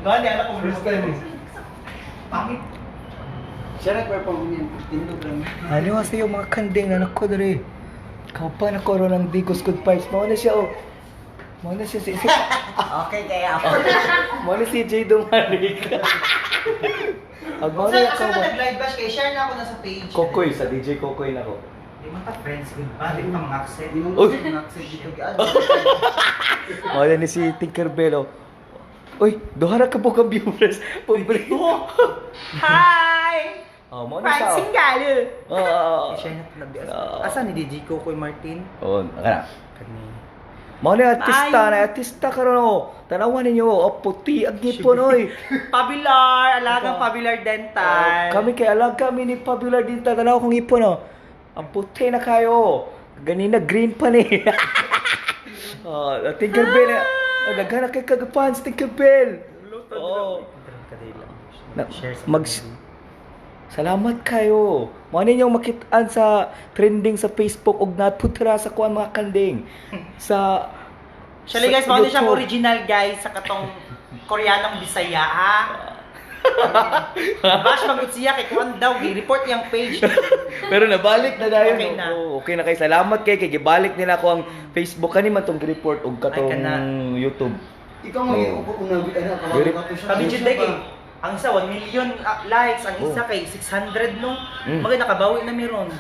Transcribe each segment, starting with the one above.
Gani, anak ko. First time eh. Pangit. Siya nag-perform niyan. Tindog lang. Ano sa iyo mga kanding na nako diri. Kaupa na ko ron ang Digos Good Vibes. Mao na siya oh. Mao na siya si Okay, kaya ako. Mao na si Jay Dumalig. Ag mao na Saan ka ka ba? nag-live bash? Kay share na ako na sa page. Kokoy sa DJ Kokoy na ko. Di man ta friends good ba? Di pa mga accent. Di mo Uy. accent dito gaan. Mao na ni si Tinkerbell oh. Uy, duha ra ka po kang viewers. Pobre. Hi! Oh, mao na siya. Francine Galo! Oh, oh, oh. Share na pala. Oo. Asa ni DJ Kokoy Martin? Oh, kana. Kani. Mao na artista Ay. na artista karon oh. Tanawan ninyo oh, puti ang ngipon oy. Pabilar! Alagang Pabilar Dental. Oh, kami kay alaga kami ni Popular din tanaw kong ipon oh. Ang puti na kayo. Ganina green pa ni. Oh, Tinkerbell. Oh, daghan na kay kag-fans Tinkerbell. Oh. Na, mag Salamat kayo. Mo ninyong makitaan sa trending sa Facebook ug naputra sa kuan mga kanding. Sa Actually guys, sa mao ni siyang YouTube. original guys sa katong Koreanong Bisaya ha. Bash magud siya kay kuan daw gi-report iyang page. Pero nabalik na dayon. Okay na. Oo, okay na kay salamat kay gibalik nila ako ang Facebook kani man tong report og katong Ay, kana. YouTube. Ikaw mo yung upo una ano Very- kawawa ko siya. Sabi jud kay ang isa 1 million likes, ang isa kay 600 no. Magay nakabawi na meron.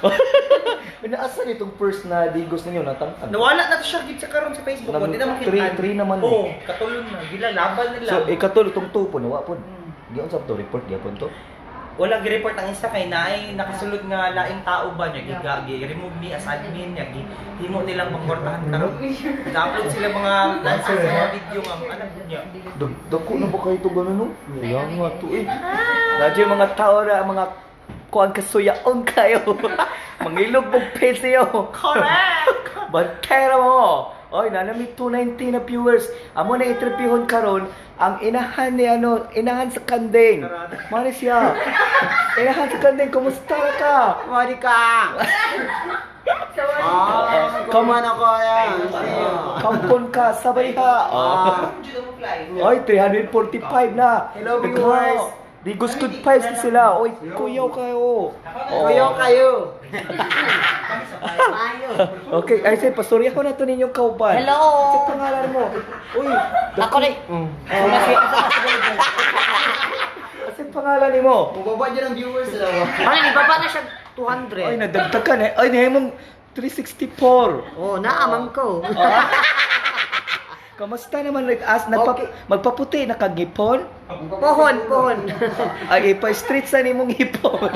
Naasa nitong first na digos ninyo natangtang. Nawala na to siya gid sa karon sa Facebook. Nag- Di na makita. three naman eh. Oo, katulon na. Gila laban nila. So ikatulo tong 2 po nawa pod. Giun sa to report gyapon to. Wala gi-report ang Insta kay naay nakasulod nga laing tao ba niya giga gi-remove ni as admin niya gi himo nilang pangkortahan karon. Nag-upload sila mga nonsense mga video nga mga anak niya. Dako na ba kayo to ganun no? Kaya nga to eh. Radyo yung mga tao na mga kuan kasuyaon kayo. Mangilog mong page niyo. Correct. Bantay ra mo. Oy, nanami 290 na viewers. Amo na interviewon karon ang inahan ni ano, inahan sa kanding. Mani siya. Inahan sa kanding, kumusta ra ka? Mari ka. Ah, kuman ako yan. Kampon ka, sabay ha. Ah. Oy, 345 na. Hello, viewers. Digos good vibes na sila. Oy, kuyaw kayo. Oh. Kuyo kayo. Okay, ay say pastorya ko na to ninyong kauban. Hello. Sa pangalan mo. Uy, Ako rin. Asa pangalan nimo? Mababa dyan ang viewers sila. Ano, ibaba na siya 200. Ay, nadagdagan eh. Ay, nihay mong 364. Oh, naamang ko. Kamusta naman like as magpaputi na kag ngipon? Pohon, pohon. Ay, ipa-street sa nimong ngipon.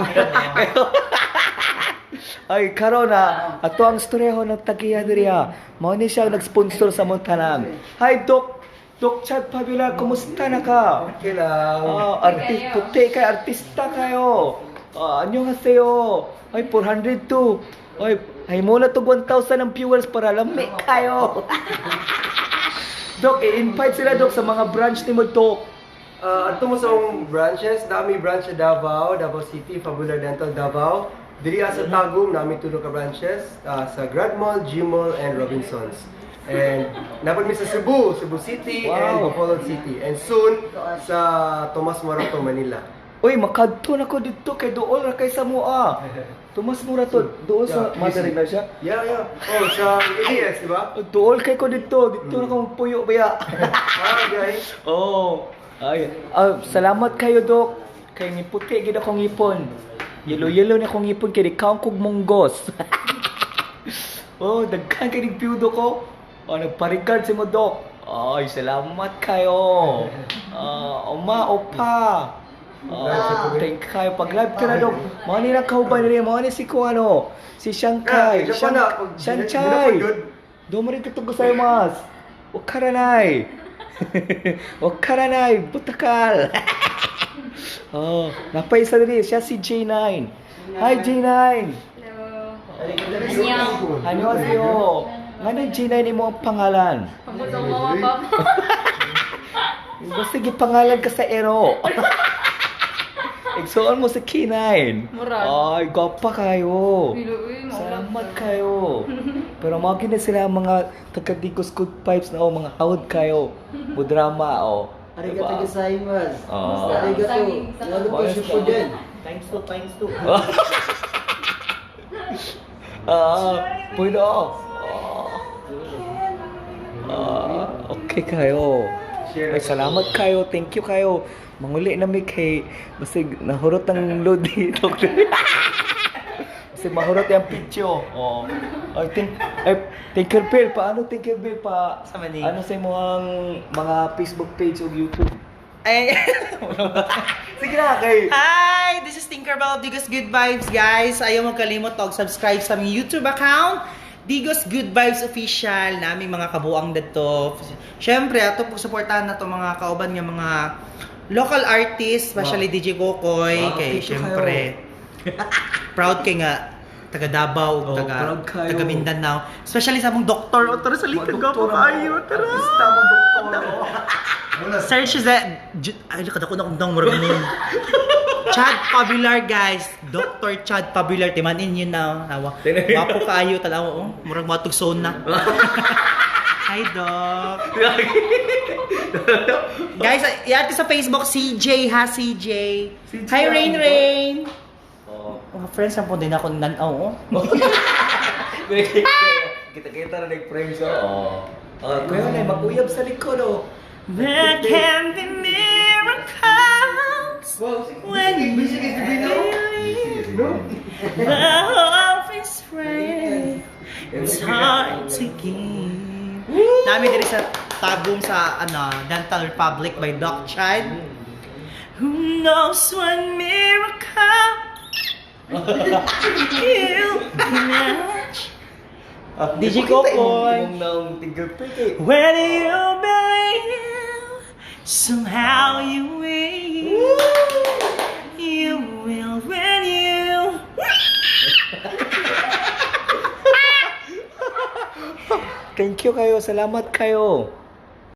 Ay, karon na ato ang storyaho ng tagiya diriya. Mao ni siya ang nag-sponsor sa mong tanan. Hi, Doc. Doc Chad Pavila, kumusta na ka? Okay lang. Oh, artist, puti kay artista kayo. Ah, annyeonghaseyo. Ay, 402. Ay, ay mo na to 1,000 ang viewers para lami kayo. Doc, i-invite sila, Doc, sa mga branch ni mo, Doc. Ato mo sa akong branches, dami branch sa Davao, Davao City, Fabula Dental Davao. Diri sa Tagum, nami tulo ka branches, sa Grand Mall, G Mall, and Robinsons. And napod mi sa Cebu, Cebu City, and Bacolod City. And soon, sa Tomas Morato, Manila. Uy, makadto na ko dito kay dool ra kay sa mua. Tomas Morato, dool sa Mother na siya. Yeah. Oh, sa ADS, di ba? Dool kay ko dito, dito na ko puyo baya. Ah, guys. Oh. Ay, salamat kayo, Dok. Kay ngiputi gid akong ngipon. Yellow-yellow na akong ngipon kay di kaon kog munggos. Oh, daghan kay nig view ko. Oh, nagpa-regard si mo, Dok. Ay, salamat kayo. Ah, oma, opa. Oh, thank kayo. Pag live ka na, Dok. Mao ni na kauban rin. Mao ni si Kuano. Si Shankai. Ah, Japan na. Pag- Shanchay. Domo rin katugo sa'yo, mas. Wakaranay. Wakaranay. Butakal. Oh, napaisa diri siya si J9. Hi J9. Hello. Annyeonghaseyo. Annyeonghaseyo. Ngano J9 imo ang pangalan? Pabutong mama papa. Basta gipangalan ka sa ero. Igsuon mo sa K9. Murag. Ay, gwapa kayo. Uy, maulap. Salamat kayo. Pero mga na sila ang mga taga-Digos Good Vibes na oh, mga hawd kayo. Mudrama oh. Arigato gozaimasu. Ah. Arigato. Naruto Shippuden. Times two, times two. Ah, pwede. Ah. Ah, okay kayo. Ay, salamat kayo. Thank you kayo. Manguli na mi kay basig nahurot ang load dito. Basig mahurot yung picture. Oh. Ay, think ay Tinkerbell, paano Tinkerbell pa? Sa Manila. Ano sa imong mga Facebook page o YouTube? Ay. Sige na kay. Hi! This is Tinkerbell of Digos Good Vibes, guys. Ayaw mo kalimot og subscribe sa aming YouTube account, Digos Good Vibes Official, naming mga kabuang dito. Siyempre, ato po suportahan na to mga kauban nga mga local artists, especially DJ Kokoy, Wow, kay thank you siyempre, proud kay nga taga Davao, Oh, taga proud kayo. taga Mindanao. Especially sa among doktor, o tara sa likod, gwapo kayo, tara. Artista mo doktor. Search sa ay nakadako na kong dong murag name. Chad Pabular, guys. Dr. Chad Pabular timanin yun na tawa. Wapo kaayo tanawa oh. Murag matug na. Hi, Doc. Guys, i-add ko sa Facebook CJ ha, CJ. CJ Hi, Rain ang Doc. Rain. Oh. Mga friends ang po din ako nan-aw. Oh. Kita-kita na nag-frame siya. Oh. Oh, kuya na mag-uyab sa likod oh. There can be miracles when you believe. Love is rare. It's hard to give. Nami diri sa Tagum sa ano, Dental Republic by Doc Chad. Who knows what miracle you match Ah, DJ ipakita imong- Kokoy. imong naong Tinkerbell kay. When you believe, somehow you will. You will when you. Thank you kayo, salamat kayo.